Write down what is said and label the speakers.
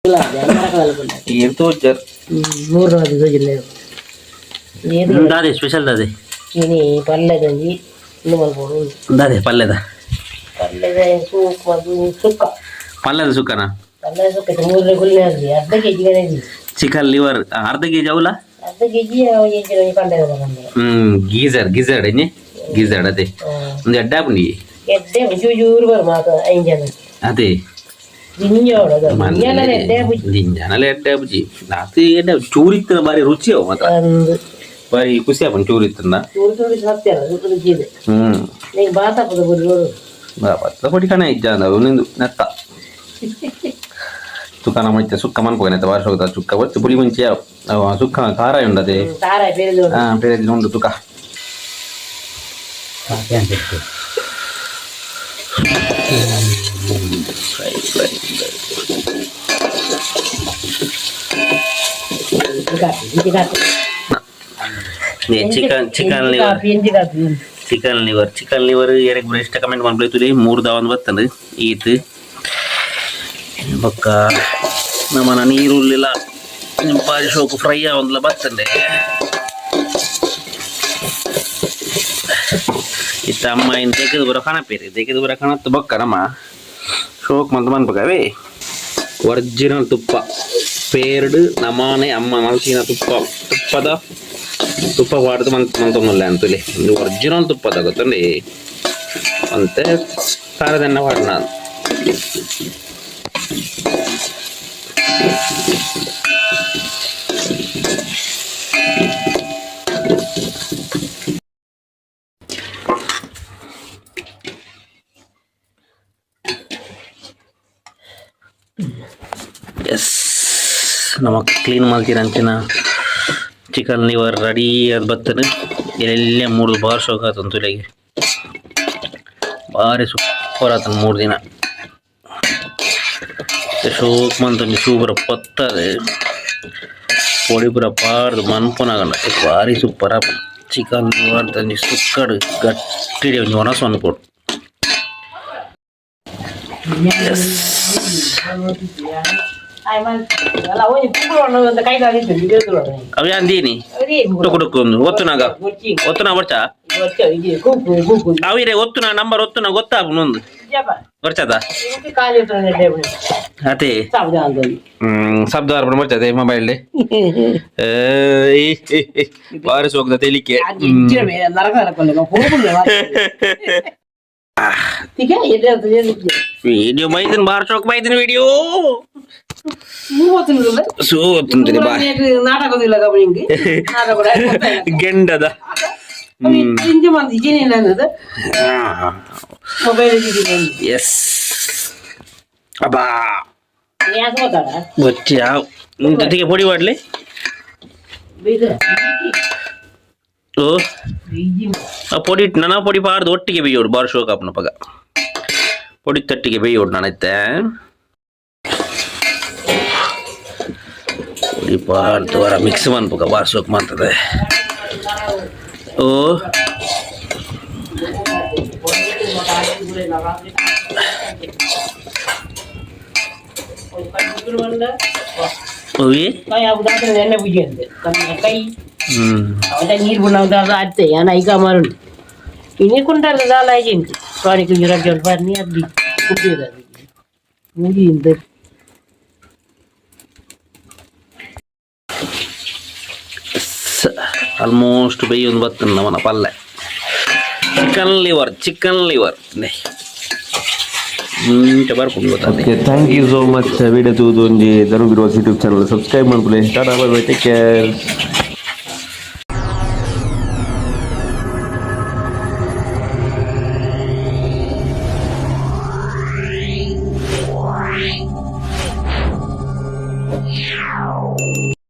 Speaker 1: ಏರ್ ತೋಜರ್.
Speaker 2: ಮೂರು ತೋಜಿಲ್ಲ.
Speaker 1: ದಾದೆ ಸ್ಪೆಷಲ್ ದಾದೆ?
Speaker 2: ಇನಿ ಪಲ್ಯದಂಜಿ ಇಂದು ಮಲ್ಪೊಡು.
Speaker 1: ದಾದೆ ಪಲ್ಯದ?
Speaker 2: ಪಲ್ಯದ ಸೂಪ್ ಮಲ್ಪು ಸುಕ್ಕ.
Speaker 1: ಪಲ್ಯದ ಸುಕ್ಕನಾ?
Speaker 2: ಪಲ್ಯದ ಸುಕ್ಕ ಮೂರು ಗುಲ್ಲೆ ಅರ್ಧ ಕೆಜಿ.
Speaker 1: ಚಿಕನ್ ಲಿವರ್ ಅರ್ಧ ಕೆಜಿ ಅವಲ?
Speaker 2: ಅರ್ಧ ಕೆಜಿ ಒಂಜಿ ಪಲ್ಯದ ಪಂಡ.
Speaker 1: ಗೀಸರ್ ಗಿಸರ್ಡ್ ಇನ್ನಿ ಗಿಸರ್ಡ್ ಅದೇ ಒಂದು ಎಡ್ಡೆ ಆಪುಂಡಿ.
Speaker 2: ಎಡ್ಡೆ ಚೂರು ಚೂರು ಬರು ಮಾತ ಐದು ಜನ.
Speaker 1: ಅದೇ.
Speaker 2: ದಿಂಜೋಡು ಎಡ್ಡೆ.
Speaker 1: ದಿಂಜಾನಲ ಎಡ್ಡೆ ಆಪುಜಿ ಅದು ಎಡ್ಡೆ ಚೂರಿತ್ತಿನ ಬಾರಿ ರುಚಿ ಅವು ಮಾತ್ರ. ಬಾರಿ ಖುಷಿ ಆಪುಂಡು ಚೂರಿತ್ತಿನ.
Speaker 2: ಚೂರು ಚೂರು ಸತ್ಯ ರುಚಿ ಇದೆ. ನಿಂಗೆ ಬಾತಾಪದ ಬುರಿ.
Speaker 1: ಬತ್ತದ ಪೊಡಿ ಕಣ ಇಜ್ಜಾಂದ ಒಂದೊಂದು ನೆತ್ತ ಸುಕ್ಕ ನಮ್ಮ ಇತ್ತೆ ಸುಕ್ಕ ಮನ್ಪುಗ ನೆತ್ತ ಬಾರಿ ಸೋತ ಸುಕ್ಕ ಒತ್ತು ಪುಡಿ ಮುಂಚೆ ಅವು ಸುಕ್ಕ ಖಾರ ಉಂಡದೆ.
Speaker 2: ಖಾರ ಬೇರೆ.
Speaker 1: ಹಾಂ, ಬೇರೆ ಉಂಡು ತುಕ. Chicken chicken liver. Chicken liver, chicken liver ಏರೆಗ್ ಇಷ್ಟ ಕಮೆಂಟ್ ಮಾಡ್ಬಿಡ್ತೀವಿ. ಮೂರು ದಾವನ್ ಬರ್ತದೆ ಈತ್. ಬೊಕ್ಕ ನಮ್ಮನ ನೀರುಳ್ಳಿಲ ಬಾರಿ ಶೋಕು ಫ್ರೈ ಆವಂದ್ಲ ಬರ್ತಂಡೆ. ಇತ್ತ ಅಮ್ಮ ಇನ್ ತೆಗೆದು ಬರೋ ಕಣಪೇರಿ ತೆಗೆದು ಬರೋ ಕಣತ್ತು ಬೊಕ್ಕ ನಮ್ಮ ಶೋಕ್ ಮಂತ್ ಮನ್ಪಕವೇ. ಒರಿಜಿನಲ್ ತುಪ್ಪ ಪೇರ್ಡ್ ನಮಾನೆ ಅಮ್ಮ ಮಲ್ತಿನ ತುಪ್ಪ, ತುಪ್ಪದ ತುಪ್ಪ ವಾಡ್ದು ಮಂತ್ ಮಂತೊಂದುಲ್ಲೆ ಅಂತುಲೆ. ಇದು ಒರಿಜಿನಲ್ ತುಪ್ಪ ತಗೋತಂడి ಅಂತೆ ತಾರದೆಣ್ಣ ವಾಡ್ನ. ಎಸ್, ನಮಕ್ ಕ್ಲೀನ್ ಮಲ್ತಿರಂಚಿನ ಚಿಕನ್ ಲಿವರ್ ರೆಡಿ. ಅದು ಬರ್ತದೆ ಎಲ್ಲೇ ಮೂರು ಬಾರ್ ಶೋಕ್ ಆತಂತು ತುಲೆಗೆ. ಭಾರಿ ಸೂಪರ್ ಆತನ 3 ದಿನ ಶೋಕ್ ಮಂತೊಂಜಿ ಸೂಪರ ಪೊತ್ತದೆ ಪೊಡಿ ಪೂರ ಪಾಡ್ದು ಮನ್ಪುನಾಗಂಡ ಭಾರಿ ಸೂಪರ್ ಆಪುಂಡು. ಚಿಕನ್ ಲಿವರ್ ಒಂಜಿ ಸುಕ್ಕಡ್ ಗಟ್ಟಿಡ್ ಒಂಜಿ ಒಣಸ್ ಮನ್ಪೊಡು. ಎಸ್. ಅವು ಯಾನ್ ದೀನಿ ಟುಕು ಟುಕು ಒಂದು ಒತ್ತುನಾಗ ಒತ್ತುನ ಬರ್ಚಾ. ಅವಿರೆ ಒತ್ತುನ ನಂಬರ್ ಒತ್ತುನ ಗೊತ್ತಾಪುಂಡು ಒಂದು ಬರ್ಚದ ಅದೇ. ಶಬ್ದ ಬರ್ಪುಂಡು ಬರ್ಚದೆ ಮೊಬೈಲ್ ಬಾರಿ ಸೋಕ್ದ ತೆಲಿಕೆ. ವಿಡಿಯೋ ಮೈದಿನ ಬಾರ್ ಚೌಕ್ ಮೈದಿನ ವಿಡಿಯೋ ಸೂ ಬಾ. ಗೆಂಡದ. ಎಸ್ ಅಬ್ಬಾ ಬಚ್ಚಿ ಯಾವ ಜೊತೆಗೆ ಪೊಡಿ ಮಾಡಲಿ. ಓ, ಆ ಪೊಡಿ ನನ್ನ ಪೊಡಿ ಪಾಡ್ದು ಒಟ್ಟಿಗೆ ಬೇಯೋಡು ಬಾರ್ ಶೋಕ್ ಆಪುನ ಪಗ ಪೊಡಿ ತಟ್ಟಿಗೆ ಬೇಯೋಡು ನಾನೈತೆ ಪೊಡಿ ಪಾಡ್ದು ವರ ಮಿಕ್ಸ್ ಮನ್ಪುಗ ಬಾರ್ ಶೋಕ್ ಮಾಡ್ತದೆ. ಓ, ಓವಿ.
Speaker 2: ನೀರು ಅತ್ತೆ ಯಾನ್ ಐಕ ಮಾರುಂಡು ಇನಿ ಕುಂಡಲ್ಲ ದಾಲ ಆಯ್ತು ಪ್ರಾಣಿಕ್ ರಡ್ಡು ಬರ್ನಿ ಅದ್ದಿ ಕುಬ್ಬಿದ ಮುಗಿಯಿಂದ.
Speaker 1: ಆಲ್ಮೋಸ್ಟ್ ಬೇಯೊಂದು ಬತ್ತನ ನಮನ ಪಲ್ಲೆ ಚಿಕನ್ ಲಿವರ್, ಚಿಕನ್ ಲಿವರ್ ಬರ್ಪುಂಡು ಗೊತ್ತಾತೆ.
Speaker 3: Okay, thank you so much. Video ತೂದು ಒಂಜಿ Dhanu Biruvas YouTube channel subscribe ಮನ್ಪುಲೆ. Tata, bye bye, take care.